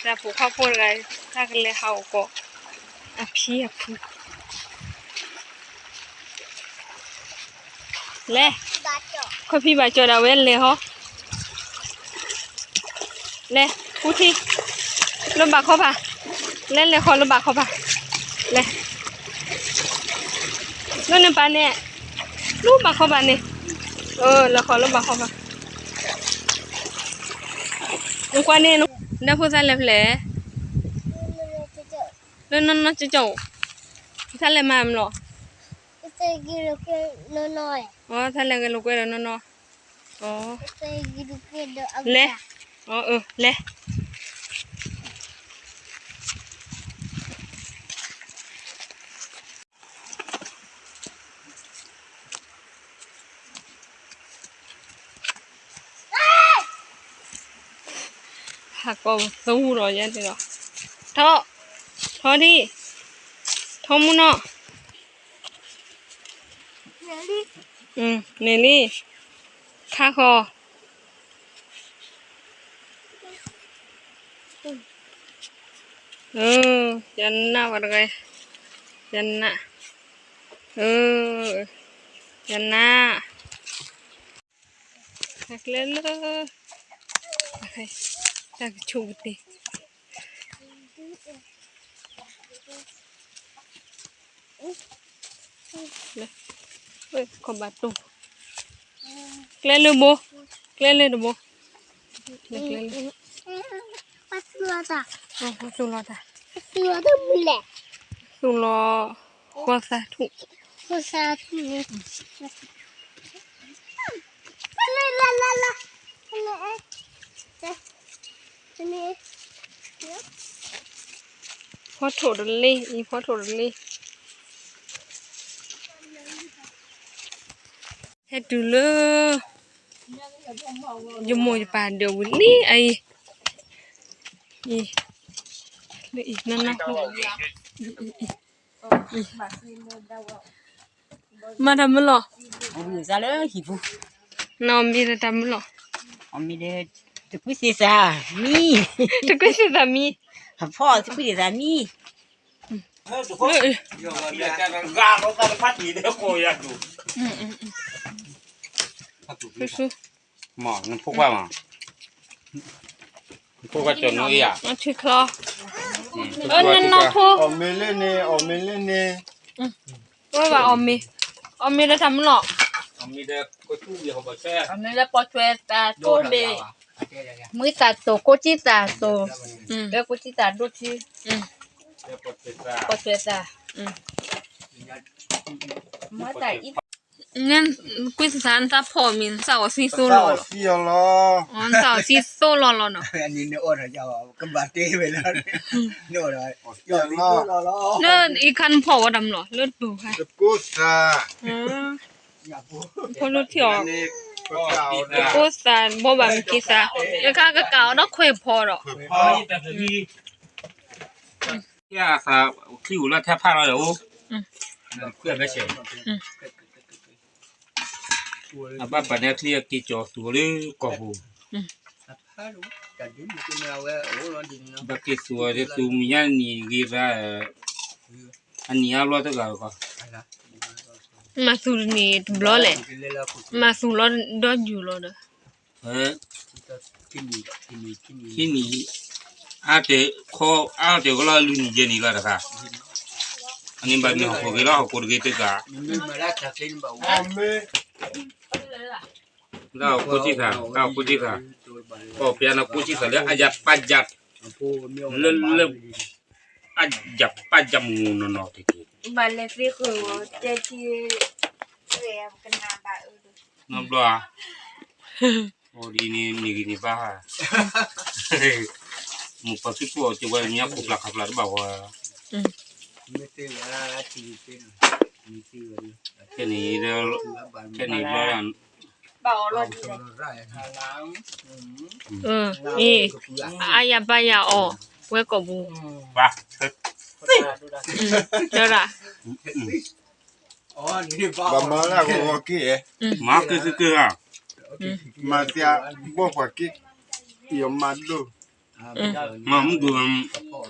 တၢ်ဖိခွါဖိတဂၤ တၢ်ကလဲၤဟးအိၣ်ကိး အဖံအဖု လဲၤ, ခီဖံဘၣ်ကၠီဒၣ်ဝဲလဲၤဟီ, လဲၤ, ပူထံ, လၢဘၣ်ခီဖး, လဲၤလဲၤဃီလၢဘၣ်ခီဖး, လဲၤ, လၢနပၢ်န့ၣ်, လၢဘၣ်ခီဖးန့ၣ်, အၢ လဲၤဃီလၢဘၣ်ခီဖး, နကွၢ်န့ၣ်, နဖိသၣ်လဲၤဖဲလဲၣ်, လၢနီၢ်နီၢ်ကၠီကၠီအိၣ်, သၣ်လဲၤမၤမလီၤ, အၢ သၣ်လဲၤဂဲၤလိာ်ကွဲဒီးနီၢ်နီၢ်, အၢ လဲၤ, အၢ အၢ လဲၤ. ဟးကိးသူဒီးယဲန့ၣ်ဒီး, ထီ, ထီထံ, ထီမူနီၢ်, န့ၣ်လံ, ခါဃီၤ, အၢ ယနၢ်ဝဲတဂၤ, ယနၢ်, အၢ ယနၢ်, တၢ်ကျဲလၢ, တၢ်ကဆိကတ့ၢ် ခီဘၣ်တိၢ်, ကျဲလၢဘိ, ကျဲလၢတဘိ, ကျဲလၢ, သူၣ်လီၤတၢ်, သူၣ်လီၤ, ဃီသးထူၣ်, ဃီသးထူၣ်, ဖီထိၣ်တလ့, အံၤဖီထိၣ်တလ့, ဟဲတုၤလၢ ယမိၢ်ယပၢ်ဒၢးဝံၤလံအံၤ, အံၤ, လၢအံၤ, နီၢ်နီၢ်, မၤတၢ်မုာ်လီၤ, လၢဟံၣ်ပူၤ, နီၢ်မ့ၢ်ဒီးတၢ်မုာ်လီၤ, တကွံသ့ၣ်သၣ်မံ, တကွံသ့ၣ်သၣ်မံ, အဖီတကွံသ့ၣ်သၣ်မံ, နဖိခွါမး, နဖိခွါကၠီၤနအိၣ်ဧါ, အီၣ်မ့ၤလၢန့ၣ်, အီၣ်မ့ၤလၢန့ၣ်, ဝဲဘၣ်အီၣ်မ့ၤ, အီၣ်မ့ၤဒီးတၢ်မုာ်လီၤ, အီၣ်မ့ၤလၢပီၣ်ထွဲသးတိၢ်ဘ့ၣ်, မုၢ်သၣ်တိၢ် ကိးကံသၣ်တိၢ်, လၢကိးကံသၣ်ဒိၣ်ထံ, ပီၣ်ထွဲသး, မၤတၢ်အံၤ, ကွံသး နတၢ်ဖီၣ်မ့ၢ် နသးအီၣ်သံသိလီၤလီၤ, နသးအီၣ်သံသိလီၤလီၤနီၤ, လၢအံၤခါနဖီၣ်ဝဲ တၢ်မနုၤလီၤ လၢတပူၤခါ, ဖိလူထံအီၤ, တကိးသး ဘိးဘၣ်မ့ၢ်က့ၤသး, တခါကကးအီၤဒီးခွဲးဖီဒီး, ယသးချံအိၣ်လၢထါဖးလီၤဒီးအိၣ်, ခွဲးဘဲဆဲး, အဘၣ်ပာ်န့ၢ်အချံအက့ၤကၠီၤသူၤလၢကီၢ်ပူၤ, ဘၣ်က့ၤသူၤအီၤဒီးသူၤမုၢ်ညါနံၤဂ့ၤရၣ်, အနံၤအါဘျီတဂၤကီး, မၤသူၤတနံၤတဘျီလဲၣ်, မၤသူၤလီၤဒီးယူၤလီၤဒီး, ဟဲ, ခံနံၤ, အါတခီ, အါတခီလၢလွံၢ်နံၤယဲၢ်နံၤလီၤတခါ, အန့ၣ်ဘၣ်မ့ၢ်ဟီၣ်ခိၣ်ဂ့ၤလီၤ ဟီၣ်ခိၣ်တဂ့ၤတဂၤ, တၢ်အိၣ်ကိးကံသး, တၢ်အိၣ်ကိးကံသး, ပီၣ်ပျါနီၢ်ကိးကံသးလၢအယၤပာ်ယၤ, လၢ, လၢ, အယၤပာ်ယၤမူၤမူၤနီၢ်နီၢ်တက့ၢ်, ဘၣ်လဲၤသ့ဃုာ်ဝဲ, တဲထံ, နီတဘျီဧါ, အိၣ်ဒ်န့ၣ် မ့ၢ်ဂ့ၤန့ၣ်ဘၣ်ဧါ, မိၢ်ပၢ်သံကွၢ်အီၤက့ၤဝဲ မ့ၢ်အခိၣ်ဖျါခါဖျါတဘၣ်ဝဲ, ခဲန့ၣ်, ခဲန့ၣ်ဘျီ, အံၤ, အါယၤဘၣ်ယၤအီၤ, ဝဲကိာ်ပူၤ, ဘၣ်, တၢ်, ဘၣ်မၤလၢအဂီၢ်ဂီၢ်က့ၢ်, မၤက့ၤက့ၤက့ၤဧါ, မၤသ့ဘီၣ်ပှၤက့ၢ်, ယမၤဒိၣ်, မ့ၢ်မုၢ်ဒိၣ်, အန့ၣ်ဘၣ်, တၢ်ပာ်အီၤ ဟဲသိးပှၤညီကီၢ်တၢ်လဲၤပာ်ခူသူၣ်လၢ ဒံးဒူၣ်ခါလၢ် တၢ်ရူးက့ၤပာ်ခူသူၣ် မ့ၢ်ပာ်ခူသူၣ်, ဟးမၤလီၤ, မ့ၢ်ပာ်ခူသူၣ်န့ၣ် ဟးမၤကၠီလံ, ပာ်ခူသူၣ်ကအိၣ်ဘၣ်ဒံးဘၣ်, ကစၢ်နီၣ်တၢၤ, ကစၢ်နီၣ်တၢၤလၢဟဲအိၣ်ဖျဲၣ်လီၤပာ်အီၤ, အီၤလၢကစၢ်နီၣ်တၢၤလီၤ, အီၤလၢကစၢ်နီၣ်တၢၤ အဒဲဒၢဒၢဖျၢၣ်ဃီလၢ်, ဒဲဒၢဒၢဖျၢၣ်ဃီလၢ်, တၢ်အိၣ်လီၤဒီသးပှၢ်ခံဂၤပှၤညီအဂၤတအိၣ်န့ၣ်, ဟဲအိၣ်ကီၢ်ဘျီဘျီ, ဟဲအိၣ်ကီၢ်တနံၣ်တဘျီ, အိၣ်နီၢ်ကလ့ကီၢ်န့ၣ်, ဟဲအိၣ်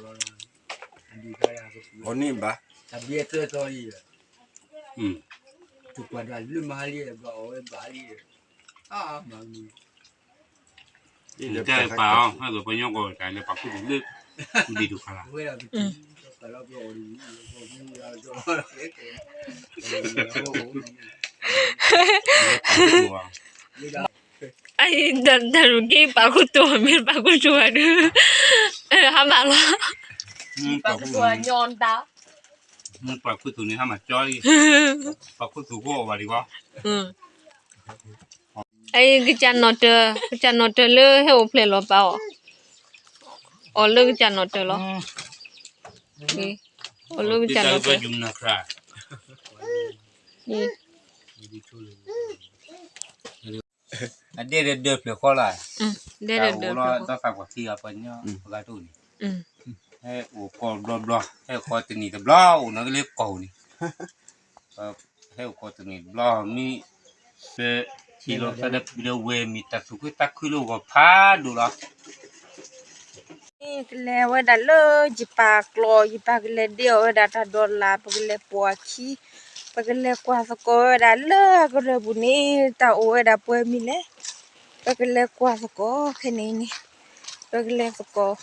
ကီၢ်တနံၣ်တဘျီ, မ့ၢ် ပထံၣ်လိာ်သးဒီးပုၢ်ဒီးဝဲၢ် မ့ၢ်တၢ်သူၣ်ခုသးခုလၢဂီၤဖးဒိၣ်လီၤ. ကလဲၤဝဲဒၣ်လၢယပၢ်ကျီ, ယပၢ်ကလဲၤဒ့အီၣ်ဝဲဒၣ်တၢ်ဒီးလၢ်, ပကလဲၤပိာ်အခံ, ပကလဲၤကွၢ်သကိးဝဲဒၣ်လၢကရၢၢ်ပူၤန့ၣ် တၢ်အိၣ်ဝဲဒၣ်ပှဲၤမံၤလဲၣ်, ပကလဲၤကွၢ်သကိးခဲန့ၣ်န့ၣ်, ပကလဲၤသကိး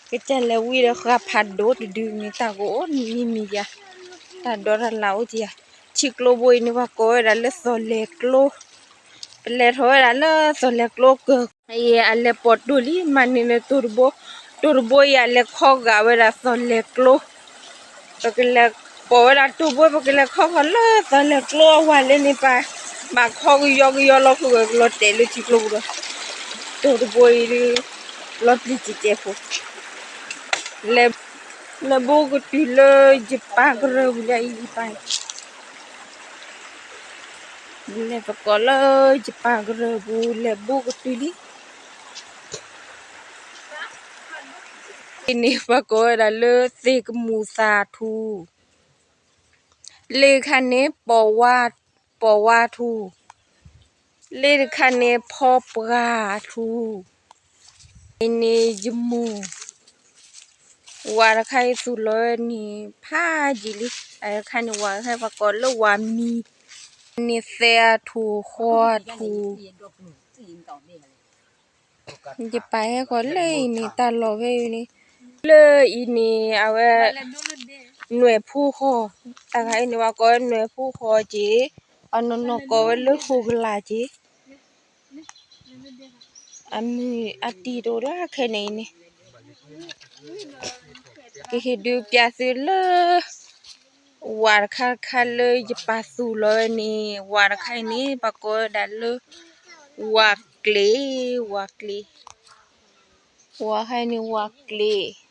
ကစၢ်လဲၤဝံၤဒီးဃာ်ဖးဒိၣ်တဒုန့ၣ် တၢ်ကအိၣ်မံၤမံၤယၤ, တၢ်ဒီးတၢ်လၢ်အိၣ်ကယၤ, ထံကျိဘိအံၤန့ၣ် ပှၤကိးဝဲဒၣ်လၢသီၣ်လဲၤကျိ, ပလဲၤထီၣ်ဝဲဒၣ်လၢသီၣ်လဲၤကျိကၢၢ်, အံၤအလဲၤပိာ်တိၢ်လံ မၤန့ၢ်လၢတိၢ်တဘိ, တိၢ်တဘိအံၤအလဲၤခီဂာ်ဝဲဒၣ်သီၣ်လဲၤကျိ ပကလဲၤပိာ်ဝဲဒၣ်တိၢ်ဘိ ပကလဲၤခီဃီၤလၢသီၣ်လဲၤကျိအဝၤလဲန့ၣ်ပၢ်, ဘၣ်ခီကယီကယီလီၤ ဃုဂၢၢ်ကလီၤတဲာ်လၢထံကျိပူၤဒီး, တိၢ်တဘိအံၤဒုး လီၤပျံၤစဲးစဲးဖိ, လဲၤဘိကတုၤလၢယပၢ်ကရၢၢ်ပူၤလၢအံၤယပၢ်, လဲၤသကိးလၢယပၢ်ကရၢၢ်ပူၤ လဲၤဘိကတုၤလံ အံၤန့ၣ်ပှၤကိးဝဲဒၣ်လၢသ့ၣ်ကမူၣ်သၣ်ထူၣ်, လ့ၣ်တခါန့ၣ် ပိာ်ဝါထူၣ်, လ့ၣ်တခါန့ၣ် ဖီပှၢ်ထူၣ်, အံၤန့ၣ်ယမူၢ်, ဝၤတခါအံၤသူၣ်လီၤဝဲန့ၣ် ဖးယံာ်လံ, အတခါန့ၣ် ဝၤတခါအံၤပှၤကိးလၢဝၤမံၤ, န့ၣ်သဲးအထူၣ် ဃီအထူၣ် ယပၢ်ဟဲဃီၤလၢအံၤန့ၣ် တၢ်လီၢ်ဖဲအံၤန့ၣ်, လၢအံၤန့ၣ် အဝဲ နွဲၣ်ဖိဃီၤ, တၢ်ဂၤအံၤန့ၣ် ပှၤကိးဝဲနွဲၣ်ဖိဃီၤက့ၤ, အနီၢ်နီၢ်ကိးဝဲလၢဃိၣ်ကလာ်က့ၤ, အမုၢ်အတံၢ်တအိၣ်ဒၣ်ခဲန့ၣ်အံၤန့ၣ်, ကဟ့ၣ်ဒုးပျးသုလၢ ဝၤတခါတခါလၢယပၢ်သူၣ်လီၤဝဲန့ၣ်, ဝၤတခါအံၤန့ၣ် ပှၤကိးဝဲဒၣ်လၢ ဝၤကျ့ၤ, ဝၤကျ့ၤ, ဝၤခါအံၤန့ၣ် ဝၤကျ့ၤ